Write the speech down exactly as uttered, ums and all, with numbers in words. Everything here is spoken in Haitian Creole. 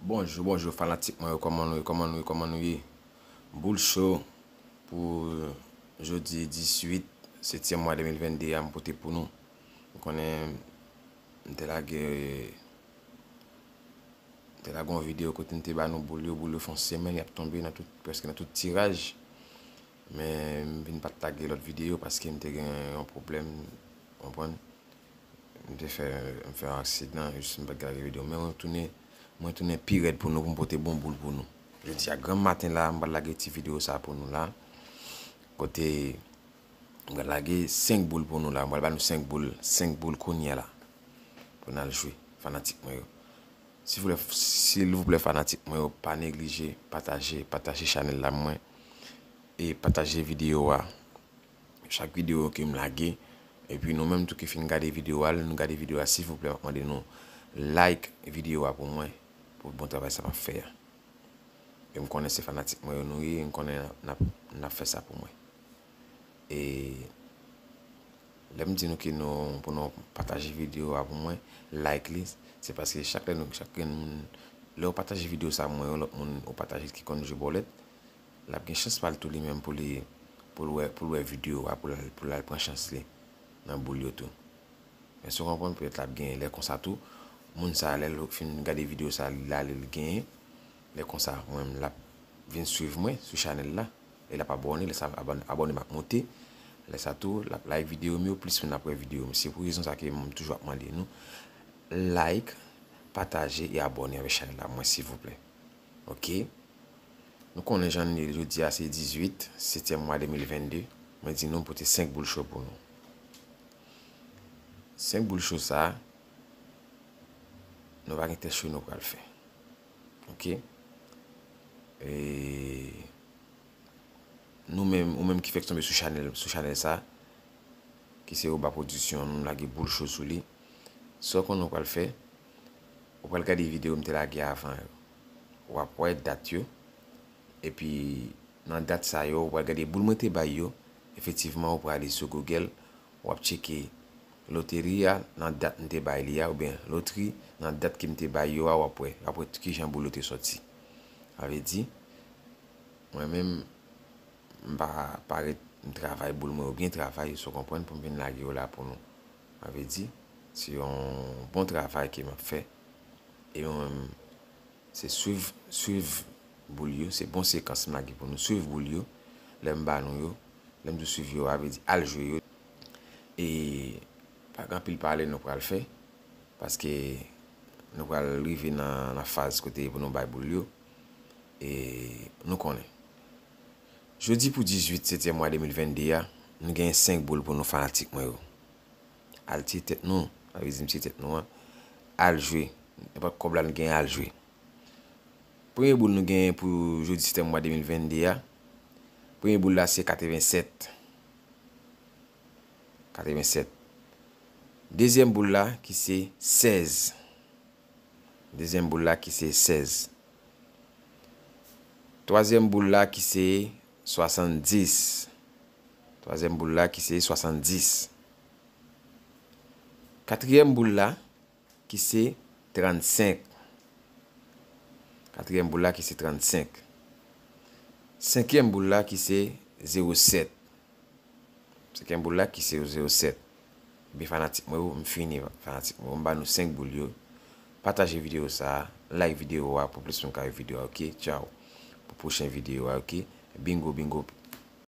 Bonjou, bonjou, fanatik mwen yo, kòman nou ye, kòman nou ye, kòman nou ye? Boul cho pou jodi dizuit setyèm mwa de mil vennde a, m pote pou nou. M konnen m te lage, m te lage yon videyo kote m te ba nou boul yo, boul yo fè yon semèn, y ap tonbe nan tout, prèske nan tout tiraj. Men m vin pa t lage lòt videyo paske m te gen yon pwoblèm, w konprann? M te fè, m fè yon aksidan, jis m pa t lage videyo. Men mwen tounen, mwen tounen pi rèd pou nou, pou m pote bon boul pou nou. Jodi a, granm maten la, m pral lage ti videyo sa pou nou la. Kote m pral lage senk boul pou nou la. M pral ba nou senk boul, senk boul kounye a la. Pou n al jwe, fanatik mwen yo. Silvouplè, silvouplè, fanatik mwen yo, pa neglije pataje, pataje chanèl la mwen. E pataje videyo a. Chak videyo ke m lage, epi nou menm tou ki fin gade videyo a, lè nou gade videyo a, silvouplè, m ap mande nou like videyo a pou mwen, pou bon travay sa m ap fè a. E m konnen se fanatik mwen yo nou ye, m konnen n ap, n ap fè sa pou mwen. E lè m di nou ke nou, pou nou pataje videyo a pou mwen, like li, se paske chak lè nou, chak grenn moun, lè w pataje videyo sa mwen, yon lòt moun ou pataje ki konn jwe bòlèt, l ap gen chans pa l tou li menm pou li, pou l wè, pou l wè videyo a, pou l al, pou l al pran chans li nan boul yo tou. Èske w konprann? Petèt l ap gen lè konsa tou. Moun sa a, lè l fin gade videyo sa a, li la, li genyen. Lè konsa, mwen, l ap vin swiv mwen sou chanèl la. E l ap abòne, lè sa abòn-, abòne m ap monte. Lè sa tou, l ap like videyo m yo, plis moun ap wè videyo m. Se pou rezon sa ke m toujou ap mande nou like, pataje e abòne avèk chanèl la mwen, silvouplè. Oke? Nou konnen jan n ye, jodi a se dizuit, setyèm mwa de mil vennde. Mwen di nou, m pote senk boul cho pou nou. Senk boul cho sa, nou pa gen tès cho nou pral fè. Oke? E nou menm, ou menm ki fèk tonbe sou chanèl, sou chanèl sa, ki se Oba Production, nou lage boul cho sou li. Sa w konnen w pral fè, ou pral gade videyo m te lage avan yo. W ap wè dat yo. Epi, nan dat sa yo, ou pral gade boul mwen te bay yo. Efektivman, ou pral ale sou Google, w ap tcheke loteri a nan dat m te bay li a, oubyen lotri nan dat ke m te bay yo a, w ap wè, w ap wè kijan boul yo te sòti. Sa vle di, mwen menm, m pa parèt, m travay boul mwen yo byen travay, si w konprann, pou m vin lage yo la pou nou. Sa vle di, se yon bon travay ke m ap fè. E mwen menm, se swiv, swiv boul yo, se bon sekans m lage pou nou. Swiv boul yo, lè m ba nou yo, lè m di w swiv yo a, vle di al jwe yo. E pa gen anpil pale nou pral fè, paske nou pral rive nan, nan faz kote pou nou bay boul yo. E nou konnen. Jodi pou dizuit setyèm mwa de mil vennde a, nou genyen senk boul pou nou fanatik mwen yo. Al tiye tèt nou, sa vle di m tiye tèt nou an, al jwe. Nenpòt kòb la nou genyen, al jwe. Premye boul nou genyen pou jodi setyèm mwa de mil vennde a, premye boul la se katrevennsèt. Katrevennsèt. Dezyèm boul la ki se sèz. Dezyèm boul la ki se sèz. Twazyèm boul la ki se swasanndis. Twazyèm boul la ki se swasanndis. Katriyèm boul la ki se trannsenk. Katriyèm boul la ki se trannsenk. Senkyèm boul la ki se zewo sèt. Senkyèm boul la ki se zewo sèt. Ebyen fanatik mwen yo, m fini fanatik mwen yo. M ba nou senk boul yo. Pataje videyo sa a, like videyo a pou plis moun ka wè videyo a, oke? Tchaw. Pou pwochen videyo a, oke? Bingo, bingo.